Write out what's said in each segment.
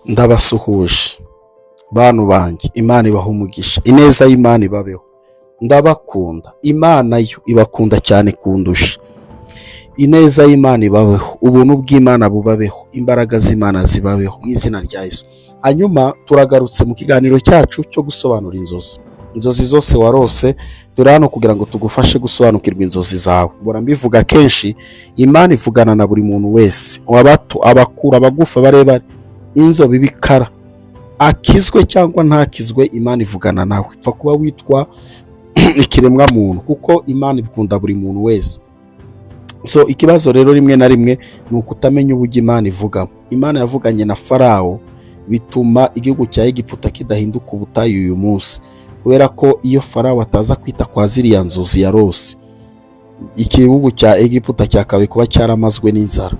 Ndabasuhuje bantu banjye, Imana ibaha umugisha, ineza y'Imana ibabeho. Ndabakunda, Imana yo ibakunda cyane kundusha. Ineza y'Imana ibabeho, ubuntu bw'Imana bubabeho, imbaraga z'Imana zibabeho mu izina rya Yesu. Hanyuma turagarutse mu kiganiro cyacu cyo gusobanura inzozi. Inzozi zose warose, turi hano kugira ngo tugufashe gusobanukirwa inzozi zawe. Mbora mbivuga kenshi, Imana ivugana na buri muntu wese, abato, abakuru, abagufi, abarebare, inzobe, ibikara, akizwe cyangwa ntakizwe, Imana ivugana nawe. Pfa kuba witwa ikiremwa muntu, kuko Imana ikunda buri muntu wese. So ikibazo rero rimwe na rimwe ni ukutamenya uburyo Imana ivugamo. Imana yavuganye na Farawo, bituma igihugu cya Egiputa kidahinduka ubutayu uyu munsi, kubera ko iyo Farawo ataza kwita kwa ziriya nzozi yarose, igihugu cya Egiputa cyakabaye kuba cyaramazwe n'inzara.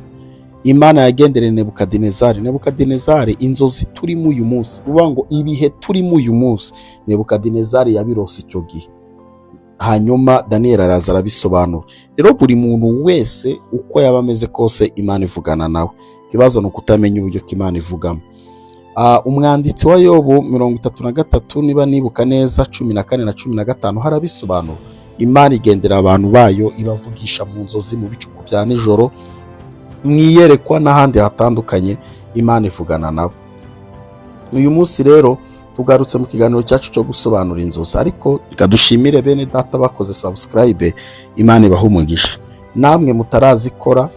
Imana yagendereye Nebukadinezari. Nebukadinezari, inzozi turimo uyu munsi, uvuga ngo ibihe turimo uyu munsi, Nebukadinezari yabirose icyo gihe, hanyuma Daniyeli araza arabisobanura. Rero buri muntu wese, uko yaba ameze kose, Imana ivugana nawe. Ikibazo ni ukutamenya uburyo ko Imana ivugamo. Umwanditsi wa Yobu 33, niba nibuka neza, 14 na 15, harabisobanura. Imana igendera abantu bayo, ibavugisha mu nzozi, mu bicuku bya nijoro, mu iyerekwa n'ahandi hatandukanye, Imana ivugana nabo. Uyu munsi rero tugarutse mu kiganiro cyacu cyo gusobanura inzozi, ariko reka dushimire bene data bakoze subscribe, Imana ibaha umugisha. Namwe mutarazikora,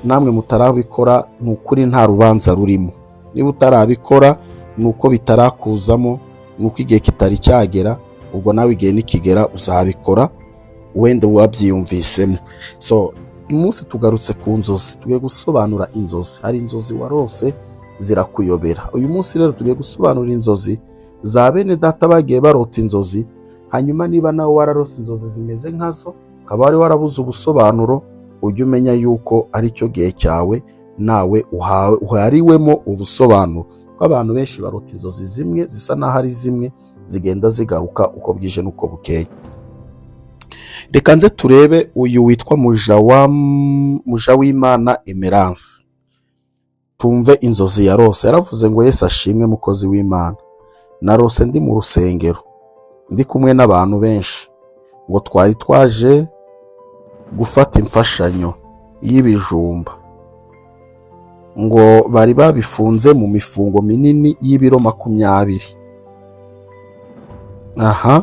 namwe mutarabikora, ni ukuri nta rubanza rurimo. Niba utarabikora, ni uko bitarakuzamo, ni uko igihe kitari cyagera. Ubwo nawe igihe nikigera uzabikora, wenda wabyiyumvisemo. So umunsi tugarutse ku nzozi, tugiye gusobanura inzozi. Hari inzozi warose zirakuyobera. Uyu munsi rero tugiye gusobanura inzozi za bene data bagiye barota inzozi. Hanyuma niba nawe wararose inzozi zimeze nkazo, ukaba wari warabuze ubusobanuro, ujye umenya yuko ari cyo gihe cyawe nawe uhawe uhariwemo ubusobanuro, kuko abantu benshi barota inzozi zimwe zisa n'aho ari zimwe, zigenda zigaruka uko bwije n'uko bukeye. Reka nze turebe uyu witwa Muja w'Imana Emerance, tumve inzozi yarose. Yaravuze ngo: "Yesu ashimwe, mukozi w'Imana. Narose ndi mu rusengero, ndi kumwe n'abantu benshi, ngo twari twaje gufata imfashanyo y'ibijumba, ngo bari babifunze mu mifungo minini y'ibiro 20. Aha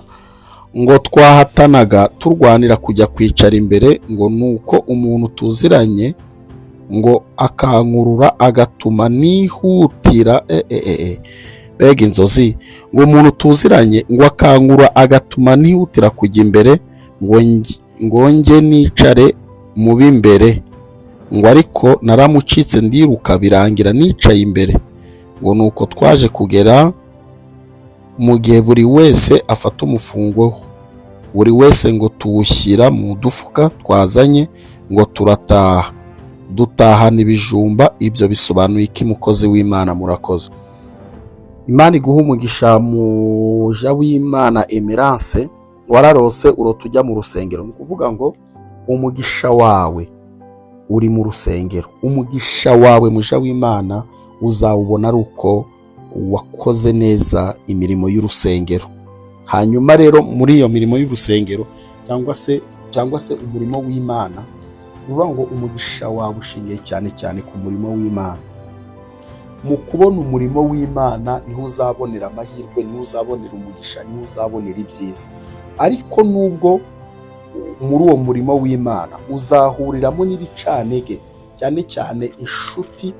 ngo twahatanaga turwanira kujya kwicara imbere, ngo nuko umuntu tuziranye ngo akankurura, agatuma nihutira." E, e, e, e. Mbega inzozi! Ngo umuntu tuziranye ngo akankura, agatuma nihutira kujya imbere, ngo njye nicare mu b'imbere, ngo ariko naramucitse ndiruka, birangira nicaye imbere. Ngo nuko twaje kugera mu gihe buri wese afata umufungo, buri wese ngo tuwushyira mu dufuka twazanye, ngo turataha, dutahana ibijumba. Ibyo bisobanuye iki, mukozi w'Imana? Murakoze." Imana iguha umugisha, Muja w'Imana Emerance. Wararose, urota ujya mu rusengero. Ni ukuvuga ngo umugisha wawe uri mu rusengero. Umugisha wawe, muja w'Imana, uzawubona ari uko wakoze neza imirimo y'urusengero. Hanyuma rero muri iyo mirimo y'urusengero, cyangwa se umurimo w'Imana, ni ukuvuga ngo umugisha wawe ushingiye cyane cyane ku murimo w'Imana. Mu kubona umurimo w'Imana niho uzabonera amahirwe, niho uzabonera umugisha, niho uzabonera ibyiza. Ariko nubwo muri uwo murimo w'Imana uzahuriramo n'ibicantege, cyane cyane inshuti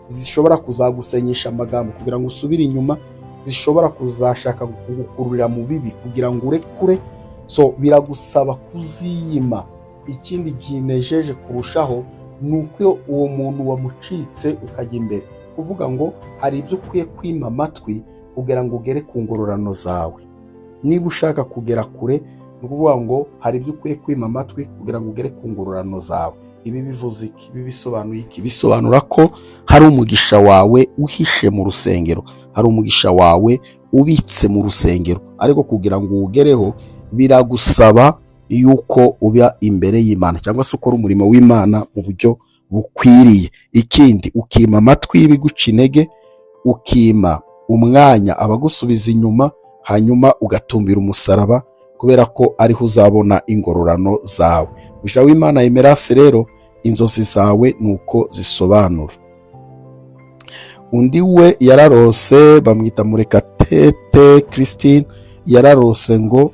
zishobora kuzagusenyesha amagambo kugira ngo usubire inyuma, zishobora kuzashaka kugukururira mu bibi kugira ngo urekure. So biragusaba kuziyima. Ikindi kinejeje kurushaho ni uko uwo muntu wamucitse ukajya imbere. Kuvuga ngo hari ibyo ukwiye kwima amatwi kugira ngo ugere ku ngororano zawe. Niba ushaka kugera kure, ni ukuvuga ngo hari ibyo ukwiye kwima amatwi kugira ngo ugere ku ngororano zawe. Ibi bivuze iki? Ibi bisobanuye iki? Bisobanura ko hari umugisha wawe uhishe mu rusengero, hari umugisha wawe ubitse mu rusengero, ariko kugira ngo uwugereho biragusaba yuko uba imbere y'Imana, cyangwa se ukora umurimo w'Imana mu buryo bukwiriye. Ikindi, ukima amatwi y'ibiguca intege. Ukima umwanya abagusubiza inyuma, hanyuma ugatumbira umusaraba, kubera ko ariho uzabona ingororano zawe. Muja w'Imana Emerase, rero inzozi zawe ni uko zisobanura. Undi we yararose, bamwita Murekatete Christine, yararose ngo: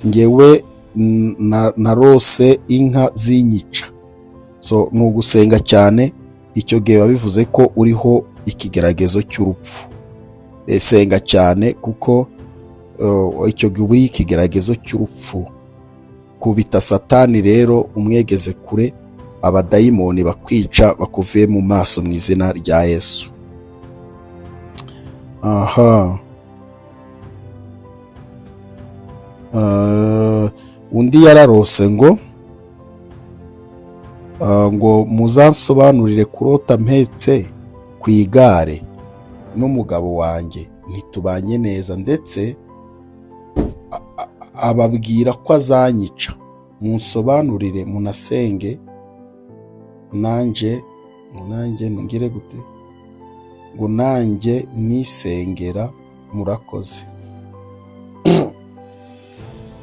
"Ngewe narose inka zinyica." So ni ugusenga cyane. Icyo gihe biba bivuze ko uriho ikigeragezo cy'urupfu. Senga cyane, kuko icyo gihe uba uriho ikigeragezo cy'urupfu. Kubita Satani rero, umwegeze kure, abadayimoni bakwica bakuvuye mu maso mu izina rya Yesu. Aha undi yararose ngo ngo muzansobanurire kurota mpetse ku igare n'umugabo wanjye, ntitubanye neza, ndetse ababwira ko azanyica. Munsobanurire, munasenge nanjye. Nanjye ngire gute? Ngo nanjye nisengera. Murakoze.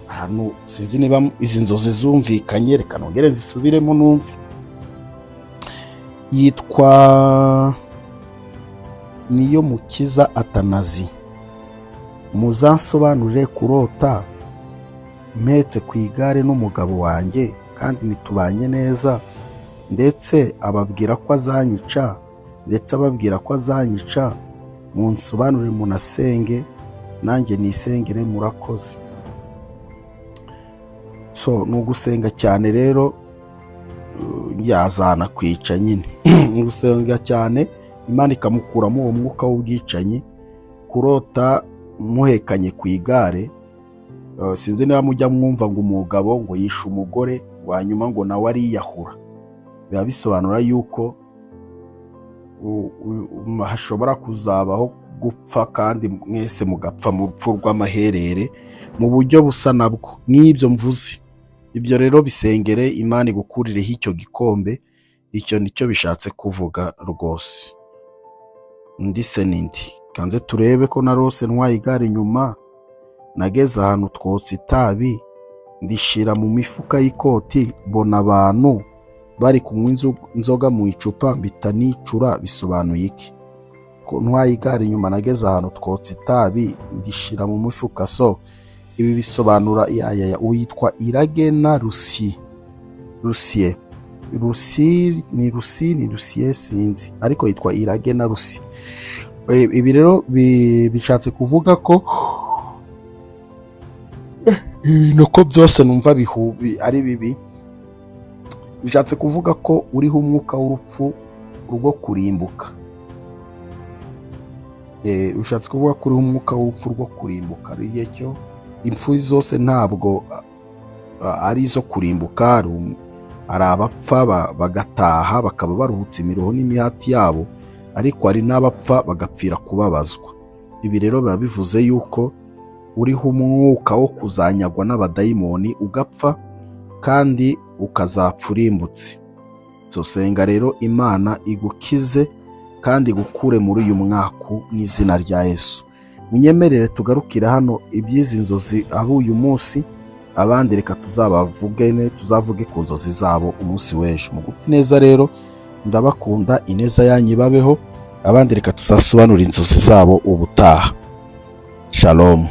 Ahantu sinzi niba izi nzozi zumvikanye, reka nongere zisubiremo numve. Yitwa Niyo Mukiza Atanazi: "Muzansobanurire kurota mpetse ku igare n'umugabo wanjye kandi ntitubanye neza, ndetse ababwira ko azanyica, ndetse ababwira ko azanyica. Munsobanurire, munasenge nanjye nisengere. Murakoze." So ni ugusenga cyane rero, yazanakwica nyine. Ni ugusenga cyane, Imana ikamukuramo uwo mwuka w'ubwicanyi. Kurota muhekanye ku igare, sinzi niba mujya mwumva ngo umugabo ngo yishe umugore, ngo hanyuma ngo nawe ariyahura, biba bisobanura yuko hashobora kuzabaho gupfa, kandi mwese mugapfa mu rupfu rw'amaherere mu buryo busa nabwo nk'ibyo mvuze. Ibyo rero bisengere, Imana igukurireho icyo gikombe. Icyo nicyo bishatse kuvuga rwose. Undi se nindi kanze turebe ko narose ntwaye igare, inyuma nageze ahantu twotsa itabi, ndishira mu mifuka y'ikoti, mbona abantu bari kunywa inzoga mu icupa, mpita nicura. Bisobanuye iki? Ko ntwaye igare, inyuma nageze ahantu twotsa itabi, ndishira mu mufuka. So ibi bisobanura ya uwitwa Iragena Rusi, Rusiye, Rusi, ni Rusi, ni Rusiye, sinzi, ariko yitwa Iragena Rusi. Ibi rero bishatse kuvuga ko ibintu ko byose numva ari bibi. Bishatse kuvuga ko uriho umwuka w'urupfu rwo kurimbuka. Ushatse kuvuga ko uriho umwuka w'urupfu rwo kurimbuka. Ari igihe cyo impfu zose ntabwo ari izo kurimbuka. Hari abapfa bagataha, bakaba baruhutse imiruho n'imihati yabo, ariko hari n'abapfa bagapfira kubabazwa. Ibi rero biba bivuze yuko uriho umwuka wo kuzanyagwa n'abadayimoni, ugapfa kandi ukazapfa urimbutse. So senga rero, Imana igukize kandi igukure muri uyu mwaku mu izina rya Yesu. Munyemerere tugarukire hano iby'izi nzozi aho uyu munsi. Abandi reka tuzabavuge, tuzavuge ku nzozi zabo umunsi w'ejo. Mugubwe neza rero, ndabakunda, ineza yanyu ibabeho. Abandi reka tuzasobanura inzozi zabo ubutaha. Shalom.